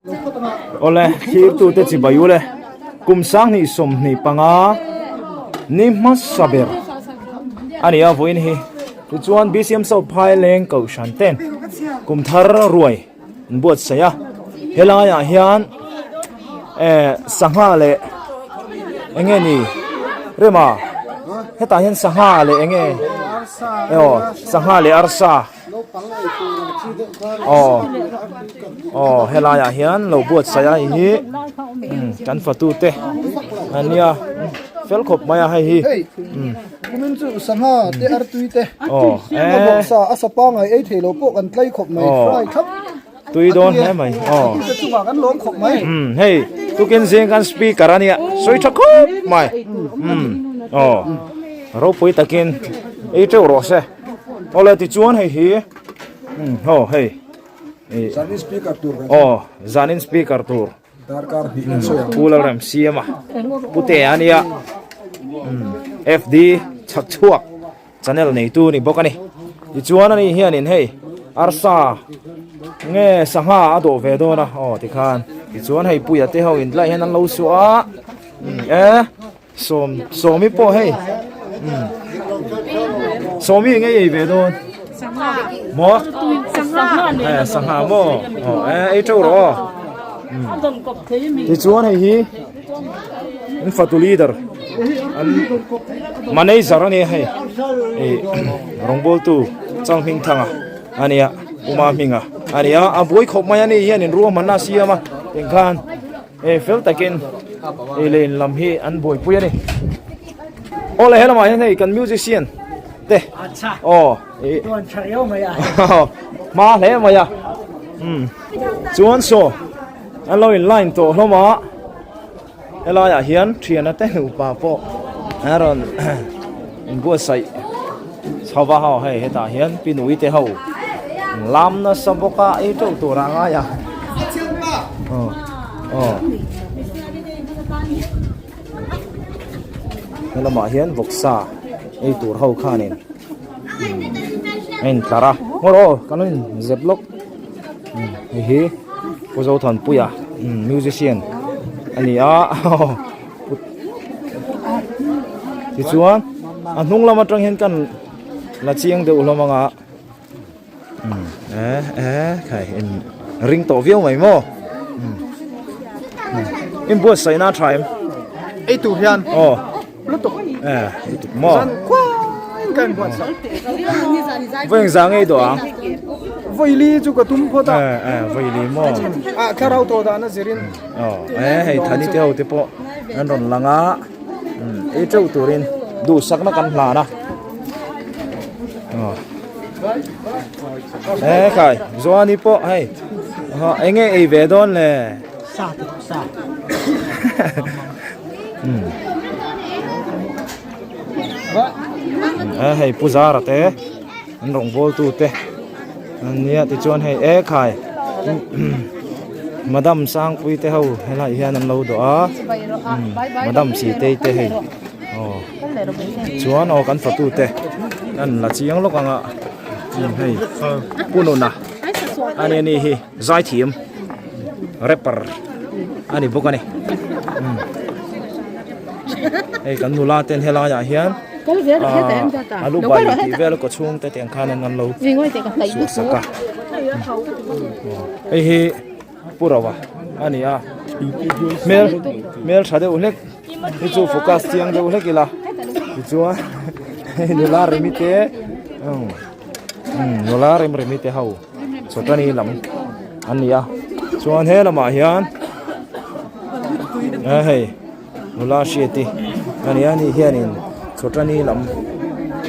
Awle thirtute chibai ule kum sanghnih 25 ni hmasa ber a ni a vawiin hi tichuan BCM South Phaileng Kohhran ten kum thar ruai an buatsaih a helaiah hian eh sangha leh eng nge ni rema hetah hian sangha leh eng nge aw sangha leh arsa. Aw aw helai ah hian lo buatsaih a hei hi kan fatu te an nia fel khawp mai a hei hi umm kumin chu sangha te artui te aw a bawksa a sa pangai ei thei lo pawh kan tlai khawp mai fry thlap tui dawn hle mai aw te chungah kan lawm khawp mai umm hei tukin zing kan speaker a nia sawi tha khawp mai umm aw ropui takin ei teuh rawh se. Awle tichuan hei hi umm haw hei ih Zanin speaker tur kan aw zanin speaker tur darkar hnih kan sawi ang Pu Lalremsiama Pu Te a nia umm FD chhak chhuak channel neitu ni bawk a ni tichuan ani hianin hei arsa nge sangha a dawh ve dawn a aw tikhan tichuan hei puia te ho in tlaiah hian an lo suah a umm e. Sawm sawmi pawh hei umm sawmi eng ei ei ve dawn maw eh sangha maw aw eh ei teuh rawh aw tichuan hei hi an fatu leader an manager a nia hei ih rawngbawltu Changhmingthanga a nia Uma hminga a nia a buai khawp mai a ni hian in ruahmanna a siam a engkhan. Hei fel takin ei leh in lam hi an buaipui a ni. Aw le helamah hian hei kan musician te aw ih hma hle mai a umm chuan saw an lo in line tawh hlawm a helaiah hian thiana te nupa pawh an rawn inbuatsaih chho va ho hei hetah hian pi nui te ho lam nasa bawk a ei teuh tur ah ngai a aw aw helamah hian vawksa ei tur ho khanin a intlar a ngaw aw kan lo inzep lawk hei hi Pu Zothanpuia musician a ni a. Tichuan a hnung lam atang hian kan la chiang deuh hlawm anga umm eh eh khai in ring tawh viau mai maw umm in buatsaih na a tha em ei tur hian aw lutuk eh lutuk maw zan khuain ka inbuatsaih vawi engzah ngei dawh ang vawi li chu ka tum phawt a eh eh vawi li maw ah thlarau tawh dan a zirin Aw e hei thani te ho te pawh an rawn lang a umm ei teuh turin duhsakna kan hlan a aw e khai Joani pawh hei eng nge ei ve dawn le sa te sa umm e hei pu Zara te an rawn bawl tu te an nia tichuan hei e khai madam sangpui te ho helai hian an lo dawh a madam sitei te hei aw chuan aw kan fatu te an la chiang lawk ang a hei pu nuna ani ani hi zaithiam rapper ani bawk ani hei kan nula ten helai ah hian. Aaa alu bai tih vel kaw chhung te tiang khan an lo suah sak a hei hi pu rova a ni a hmel hmel tha deuh hlek hi chu focus chiang deuh hlek ila tichuan hei nula remi te umm nula rem remi te ho chawtani lam an ni a chuan he lamah hian hei. Nula hriati a ni a ni hianin chawtani lam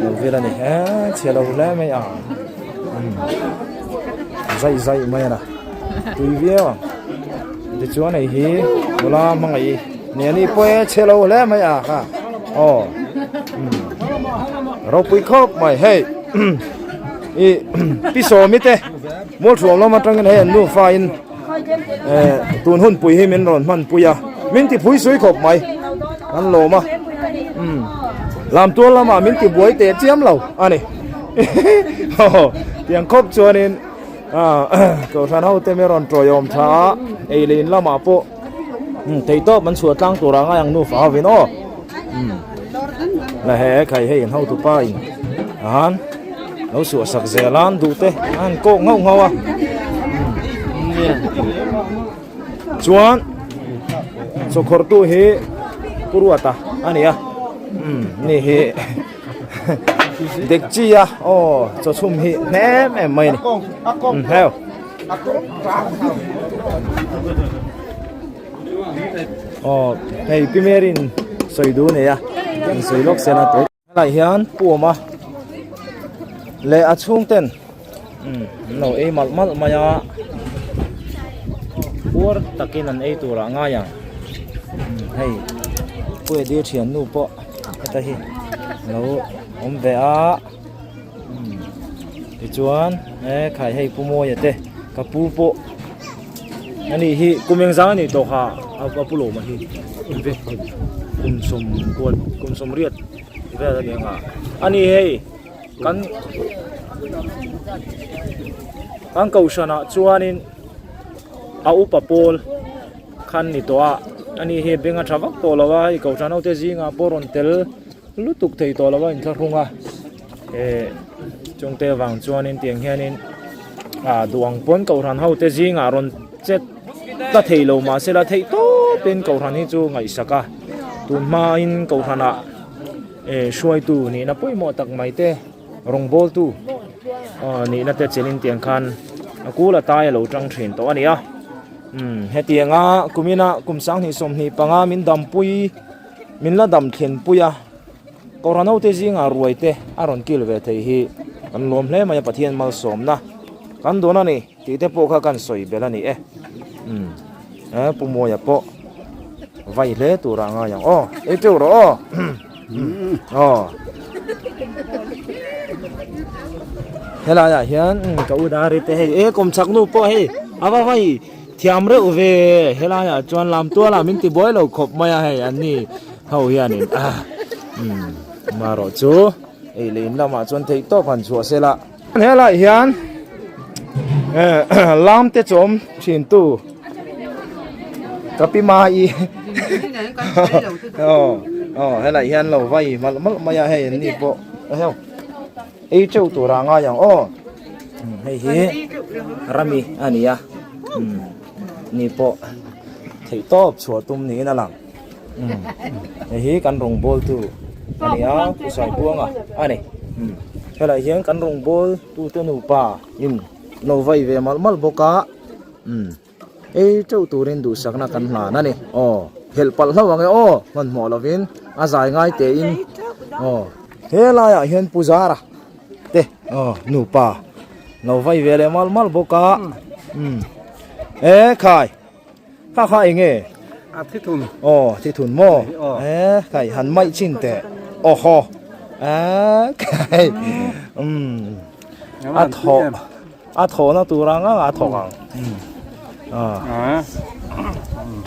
lo vel a ni he chhe lo hle mai a umm zaih zaih mai a na tui viau ang tichuan hei hi nula hmangaih ni a ni pawh e chhe lo hle mai a kha aw umm ropui khawp mai hei ih pi sawmi te mualthuam lam atangin hei an nufa in. Eh tun hun pui hi min rawn hman pui a min ti phui sui khawp mai an lawm a umm lam tual lamah min ti buai teh chiam lo a ni tiang khawp chuanin. Kohhran ho te mi rawn tawiawm tha a, ei leh in lamah pawh theihtawp an chhuah tlang tur ah ngai ang nufa hovin aw. La he khai hei an hotu pa in an lo suah sak zel a an duh te an kawk nghauh nghauh a. Chuan chawkhawrhtu hi Pu Ruata a ni a ni hi Dek chi a aw chaw chhum hi hnem em mai a ni heo. Aw hei Pi Mary-in sawi duh a nei a in sawi lawk sen a tawi. Helai hian Pu Awma leh a chhungten an lo ei malh malh mai a puar takin an ei turah ngai ang hei Pu Eddie thiannu pawh heta hi a lo awm ve a tichuan he khai hei Pu Mawia te ka pu pawh ani hi kum engzang a nih tawh kha a pu lawma hi kum sawmkuat kum sawmriat vel a ni ang a ani hei. Kan kan kohhranah chuanin a upa pawl khan ni tawh a ani hi beng a tha vak tawh lo a hei kohhran ho te zingah pawh rawn tel lutuk thei tawh lo a inthlahrung a eh chungte vang chuanin tiang hianin ah duh ang pawn kohhran ho te zingah rawn chet ta thei lo mahse la theih tawpin kohhran hi chu ngaihsak a tun hmain kohhranah. Eh hruaitu nihna pawimawh tak mai te rawngbawltu ah nihna te chelin tiang khan a kul a tai a lo tang thin tawh a ni a umm hetianga kumina kum 20 25 min dampui min la dam thlen pui a Kohhran ho te zingah ruai te a rawn kil ve thei hi kan lawm hle mai a Pathian malsawmna kan dawn a ni tih te pawh kha kan sawi belh a ni e umm eh Pu Mawia pawh vai hle turah a ngai ang aw ei teuh rawh aw aw helai ah hian ka u dari te hei e kawmchhak nu pawh hei a va vai thiam reuh ve helai ah chuan lam tual ah min ti buai lo khawp mai a hei an ni ho hianin umm marawh chu ei leh in lamah chuan theih tawp han chhuah se la helai hian lam te chawm thin tu ka pi mai aw aw helai hian lo vai malh malh mai a hei an ni pawh heu ei teuh tur ah ngai ang aw hei hi rami a ni a ni pawh theih tawp chhuah tum niin a lang. Hei hi kan rawngbawl tu a ni a Pu Saibuanga a ni helai hian kan rawngbawl tu te nupa in lo vai ve malh malh bawk a ei teuh turin duhsakna kan hlan a ni aw helh palh hlauh ang e aw hmanhmawh lovin a zai ngai tein aw helaiah hian Pu Zara te aw nupa lo vai ve leh malh malh bawk a e khai. Kha kha eng nge? A thi thun. Aw, thi thun maw? E, khai han maih chin teh. Awhaw. E, khai. Um. A thaw. A thaw na tur ang ang a thawk ang. Ah.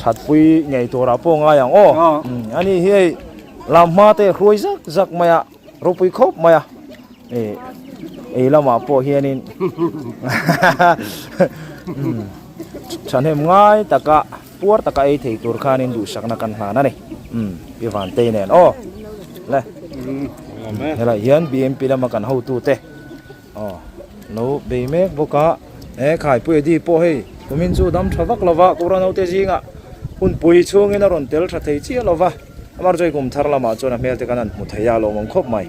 That pui ngei tur ah pawh ngai ang aw. Ani hi hei lam hma te hruai zak zak mai a. Ropui khawp mai a. E, ei lamah pawh hianin. Um. Thahnem ngai taka puar taka ei thei tur khanin duhsakna kan hlan a ni. Umm Pi Vantei nen aw le helai hian BMP lama kan hotute aw lo bei mek bawk a he Khaipui Edi pawh hei kumin chu dam tha vak lova Kawra naute zingah hunpui chhungin a rawn tel tha thei chiah lova amar chu hei kum thar lamah chuan a hmel te kan han hmu thei a lawmawm khawp mai.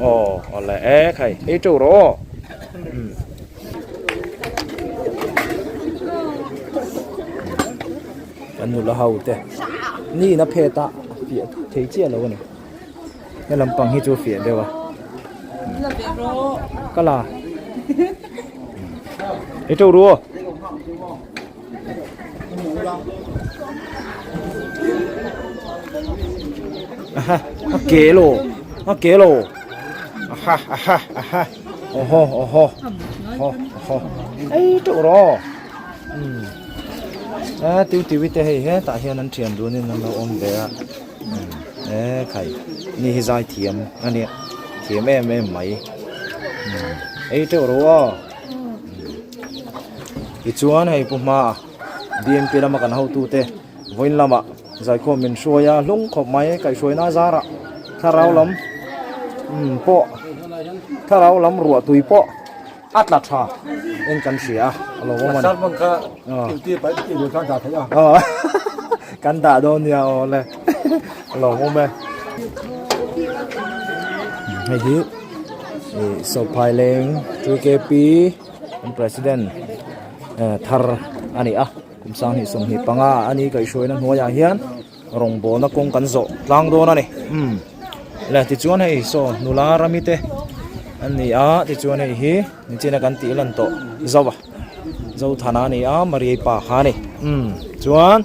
Aw awle e khai ei teuh rawh aw. Kan nula ho te ni in a phet a fiah thei chiah lo a ni he lampang hi chu a fiah deuh a ka la ei teuh ru aw. Aha a ke lo a ke lo aha aha aha awhaw awhaw aw awhaw ei teuh rawh umm a tiu tiu te hei hetah hian an thian dunin an lo awm ve a umm e khai ni hi zai thiam a nia thiam em em mai umm ei teuh rawh aw. Tichuan hei pu hmaa BMP lama kan hotute vawiin lamah zaikhawm min hruai a hlung khawp mai kaihhruaina zarah thlarau lam pawh thlarau lam ruah tui pawh a tla tha en kan hria a a lo awm a ni. Kan dah dawn nia aw le a lo awm e. Hei hi Sawphaileng 2KP an president thar a ni a kum 2025 a ni kaihhruaina hnuaiah hian rawngbawlna kawng kan zawh tlang dawn a ni umm le tichuan hei saw nula rami te an ni a tichuan hei hi nichina kan tih lan tawh zo a Zothana a ni a Maria pa kha a ni umm chuan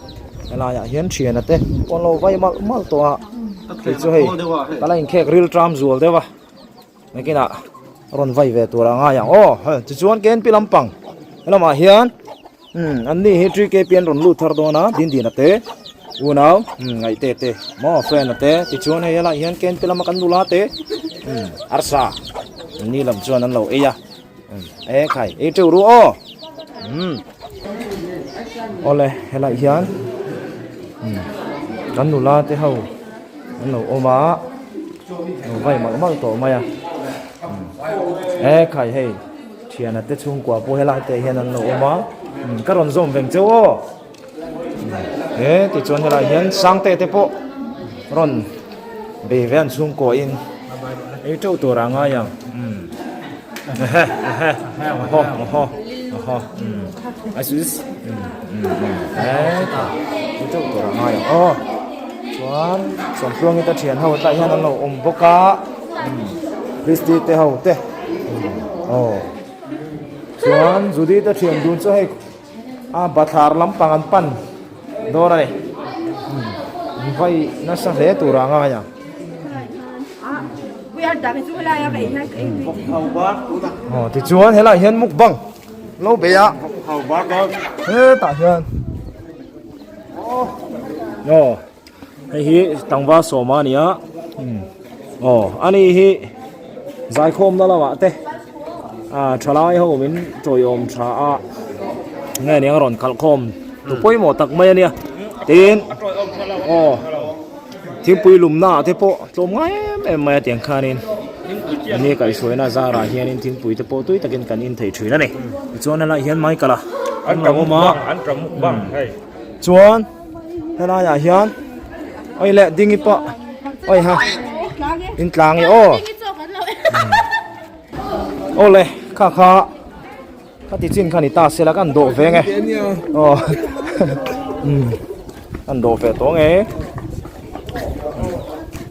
helaiah hian thiana te pawn lo vai malh malh tawh a kei chu hei ka la inkhek ril tram zual deuh a. Nakinah rawn vai ve tur a ngai ang aw hei tichuan KNP lampang helamah hian umm an ni hi 3KP an rawn lut thar dawn a Dindina te unau umm ngaihte te maw friend a te tichuan hei helaiah hian KNP lama kan nula te umm arsa an ni lam chuan an lo ei a umm e khai ei teuh ru aw umm awle helaiah hian umm kan nula te ho an lo awm a. Lo vai malh malh tawh mai a e khai hei thiana te chhungkua pawh helai te hian an lo awm a ka rawn zawm veng cheu aw he tichuan helai hian sangte te pawh rawn bei ve an chhungkua in ei teuh tur a ngai ang ehe ehe aw aw aw asus e ei teuh tur a ngai ang aw. Chuan Sawmtluangi te thian ho tlai hian an lo awm bawk a Christy te ho te aw chuan Judy te thian dun chu hei a bathlar lampang an pan dawn a ni vai nasa hle tur a ngai ang. Aw tichuan helaiah hian mukbang lo bei a hetah hian. Aw hei hi tlangval sawma a ni a aw ani hi zaikhawmna lamah te ah thalai ho min tawiawm tha a nge nia rawn khalh khawm tu pawimawh tak mai a nia tin aw thingpui lumna ah te pawh tlawm ngai em em mai a tiang khanin ani kaihhruaina zarah hianin thingpui te pawh tui takin kan in thei thin a ni tichuan helaiah hian Michael a an lo awm a chuan helaiah hian oi leh dingi pawh oi ha in tlang e aw awle kha kha Ka ti chin kha ni ta sela kan dawh ve nge. Aw. Kan dawh ve tawh nge.